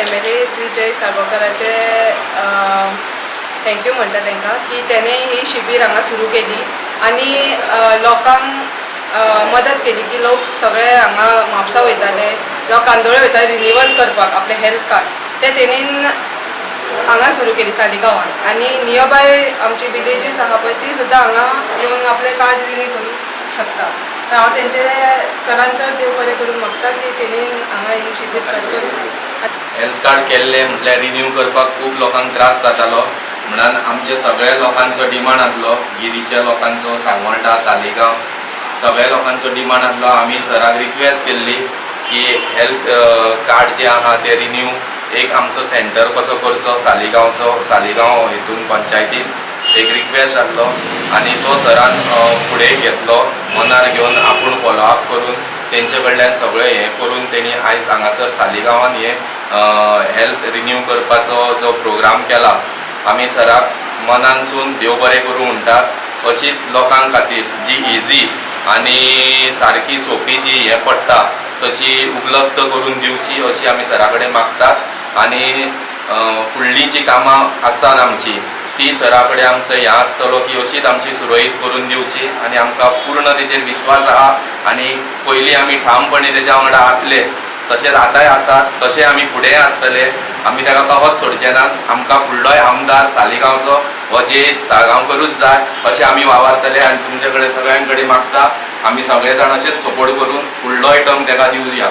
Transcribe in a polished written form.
MLA Shri Jayesh साळगांवकाराचे thank you म्हणटा तांकां की तेणे ही शिबीर हांगा सुरू केली आनी लोकांक मदत केली की लोक सगळे हांगा म्हापसा वयताले जावं कांदोळे वयताले रिनिवल करपाक आपलें हेल्थ कार्ड, तें तेणीन हांगा सुरू केली सालिगांवान आनी नियरबाय आमची विलेजीस आहा पळय, ती सुद्दां हांगा येवन आपलें कार्ड रिन्यू करूंक शकता. तर हांव तेंचे चडान चड देव बरें करूंक मागता की तेणीन हांगा ही शिबीर स्टार्ट करून हेल्थ कार्ड केल्लें म्हटल्यार रिन्यू करपाक खूब लोकांक त्रास जातालो. म्हणून आमचे सगळ्या लोकांचो डिमांड आसलो, गिरीच्या लोकांचो, सांगोल्डा, सालिगांव, सगळ्या लोकांचो डिमांड आसलो. आमी सराक रिक्वेस्ट केल्ली की हेल्थ कार्ड जे आहा ते रिन्यू एक आमचो सेंटर कसो करचो सालिगांवचो, सालिगांव हितून पंचायतीन एक रिक्वेस्ट आसलो आनी तो सरान फुडें घेतलो, मनार घेवन, आपूण फॉलो अप करून, तेंचे कडल्यान सगळें हें करून तेणी आयज हांगासर सालिगांवान हे हेल्थ रिन्यू करपाचो जो प्रोग्राम केला. आमी सराक मनानसून देव बरें करूं म्हणटा. अशीच लोकां खातीर जी इजी आनी सारकी सोंपी जी हें पडटा तशी उपलब्ध करून दिवची अशी आमी सरा कडेन मागतात. आनी फुडली जी कामां आसतात आमची, ती सरा कडेन आमचो हें आसतलो की अशीच आमची सुरळीत करून दिवची आनी आमकां पूर्ण तेजेर विश्वास आहा. आनी पयलीं आमी ठामपणे तेज्या वांगडा आसले, तशेंच आतांय आसात, तशें आमी फुडेंय आसतले. आमी ताका कहोच सोडचे नात. आमकां फुडलोय आमदार सालिगांवचो हो जयेश साळगांवकरूच जाय अशें आमी वावरतले आनी तुमचे कडेन सगळ्यां कडेन मागता, आमी सगळे जाण अशेंच सपोर्ट करून फुडलोय टर्म ताका दिवया.